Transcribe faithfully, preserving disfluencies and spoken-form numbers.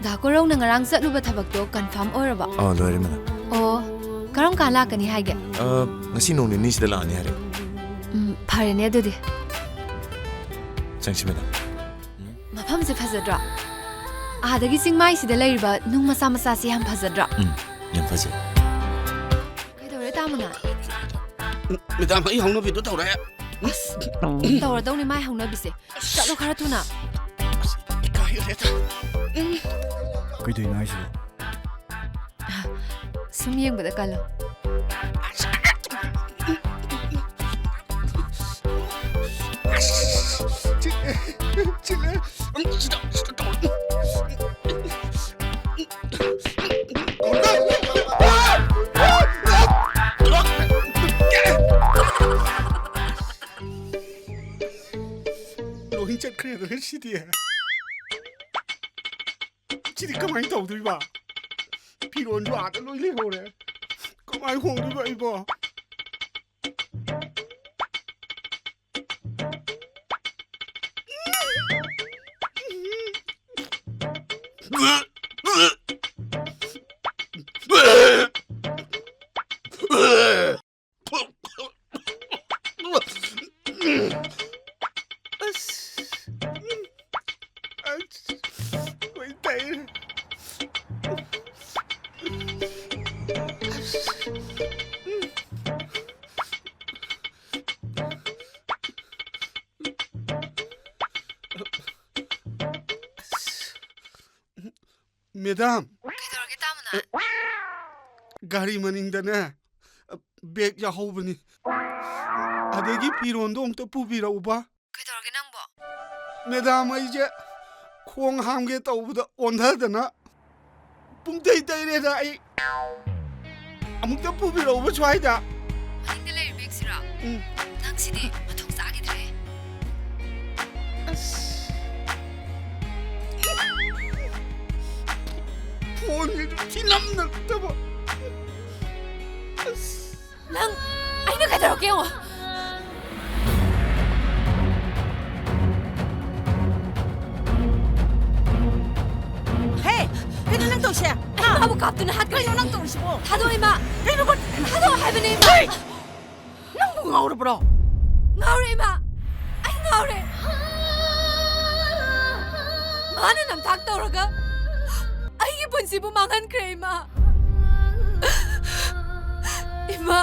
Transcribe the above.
ꯗꯥ ꯀꯣꯔꯧꯅ ꯉꯔꯥꯡ ꯆꯠꯂꯨꯕ ꯊꯕꯛꯇꯣ ꯀꯟꯐꯥꯔꯝ ꯑꯣꯏꯔꯕꯣ? ꯑꯥ, ꯂꯣꯏꯔꯦ, ꯃꯦꯗꯥꯝ꯫ ꯑꯣ, ꯀꯔꯝ ꯀꯥꯟ ꯂꯥꯛꯀꯅꯤ ꯍꯥꯏꯒꯦ? ꯑ, ꯉꯁꯤ ꯅꯣꯡ ꯅꯤꯅꯤꯁꯤꯗ ꯂꯥꯛꯑꯅꯤ ꯍꯥꯏꯔꯦ꯫ ꯎꯝ, ꯐꯔꯦꯅꯦ ꯑꯗꯨꯗꯤ꯫ ꯆꯪꯁꯤ, ꯃꯦꯗꯥꯝ꯫ ꯃꯐꯝꯁꯦ ꯐꯖꯗ꯭ꯔꯣ? ꯑꯥꯗꯒꯤ ꯆꯤꯡꯃꯥꯏꯁꯤꯗ ꯂꯩꯔꯤꯕ ꯅꯨꯡ ꯃꯆꯥ ꯃꯆꯥꯁꯦ ꯌꯥꯝ ꯐꯖꯗ꯭ꯔꯣ? ꯎꯝ, ꯌꯥꯝ ꯐꯖꯩ꯫ ꯀꯩꯗꯧꯔꯦ, ꯇꯥꯃꯨꯅꯥ? ꯃꯦꯗꯥꯝ, ꯑꯩ ꯍꯧꯅꯕꯤꯗꯣ ꯇꯧꯔꯦ꯫ ꯑꯁ, ꯇꯧꯔꯗꯧꯅꯤ ꯃꯥꯏ ꯍꯧꯅꯕꯤꯁꯦ꯫ ꯆꯠꯂꯣ ꯈꯔ ꯊꯨꯅ꯫ ꯑꯁ, ꯏꯀꯥꯏꯔꯦꯗ꯫ ꯎꯝ꯫ ꯀꯩꯗꯧꯔꯤꯅꯣ ꯍꯥꯏꯁꯤꯕꯣ? ꯁꯨꯝ ꯌꯦꯡꯕꯗ ꯀꯜꯂꯣ꯫ ꯑꯁ, ꯆꯤꯛꯑꯦ, ꯆꯤꯛꯑꯦ꯫ ꯁꯤꯗ, ꯁꯤꯗ ꯇꯧꯔꯣ꯫ ꯂꯣꯏ ꯆꯠꯈ꯭ꯔꯦꯗꯅ ꯁꯤꯗꯤ꯫ ꯁꯤꯗꯤ ꯀꯃꯥꯏꯅ ꯇꯧꯗꯣꯏꯕ? ꯐꯤꯔꯣꯟꯁꯨ ꯑꯥꯗ ꯂꯣꯏ ꯂꯩꯍꯧꯔꯦ꯫ ꯀꯃꯥꯏꯅ ꯍꯣꯡꯗꯣꯏꯕ ꯑꯩꯕꯣ? ꯑꯁ꯫ ꯑꯁ꯫ ꯂꯣꯏ ꯇꯩꯔꯦ꯫ ꯑꯁ꯫ ꯃꯦꯗꯥꯝ꯫ ꯀꯩꯗꯧꯔꯒꯦ, ꯇꯥꯃꯨꯅꯥ? ꯒꯥꯔꯤ ꯃꯅꯤꯡꯗꯅꯦ, ꯕꯦꯒ ꯌꯥꯍꯧꯕꯅꯤ꯫ ꯑꯗꯒꯤ ꯐꯤꯔꯣꯟꯗꯣ ꯑꯃꯨꯛꯇ ꯄꯨꯕꯤꯔꯛꯎꯕ꯫ ꯀꯩꯗꯧꯔꯒꯦ ꯅꯪꯕꯣ? ꯃꯦꯗꯥꯝ, ꯑꯩꯁꯦ ꯈꯣꯡ ꯍꯥꯝꯒꯦ ꯇꯧꯕꯗ ꯑꯣꯟꯊꯗꯅ ꯄꯨꯡꯇꯩ ꯇꯩꯔꯦꯗ ꯑꯩ꯫ ꯑꯃꯨꯛꯇ ꯄꯨꯕꯤꯔꯛꯎꯕ ꯁ꯭ꯋꯥꯏꯗ꯫ ꯃꯅꯤꯡꯗ ꯂꯩꯔꯤ ꯕꯦꯒꯁꯤꯔꯣ? ꯎꯝ꯫ ꯅꯪꯁꯤꯗꯤ ꯃꯊꯣꯡ ꯆꯥꯈꯤꯗ꯭ꯔꯦ꯫ ꯑꯁ꯫ ꯐꯣꯟꯁꯤꯁꯨ ꯊꯤꯅꯝꯅꯔꯛꯇꯕ꯫ ꯑꯁ꯫ ꯅꯪ, ꯑꯩꯅ ꯀꯩꯗꯧꯔꯛꯀꯦ ꯌꯦꯡꯉꯣ꯫ ꯍꯦ, ꯅꯪ ꯍꯥꯠꯀꯅꯤ꯫ ꯀꯩꯅꯣ ꯅꯪ ꯇꯧꯔꯤꯁꯤꯕꯣ? ꯊꯥꯗꯣꯛꯑꯣ, ꯏꯃꯥ꯫ ꯀꯩꯅꯣ? ꯊꯥꯗꯣꯛꯑꯣ ꯍꯥꯏꯕꯅꯦ, ꯏꯃꯥ꯫ ꯍꯦ! ꯅꯪꯕꯨ ꯉꯥꯎꯔꯕ꯭ꯔꯣ? ꯉꯥꯎꯔꯦ, ꯏꯃꯥ꯫ ꯑꯩ ꯉꯥꯎꯔꯦ꯫ ꯃꯥꯅ ꯅꯝꯊꯥꯛ ꯇꯧꯔꯒ ꯑꯩꯒꯤ ꯄꯨꯟꯁꯤꯕꯨ ꯃꯥꯡꯍꯟꯈ꯭ꯔꯦ, ꯏꯃꯥ꯫ ꯏꯃꯥ,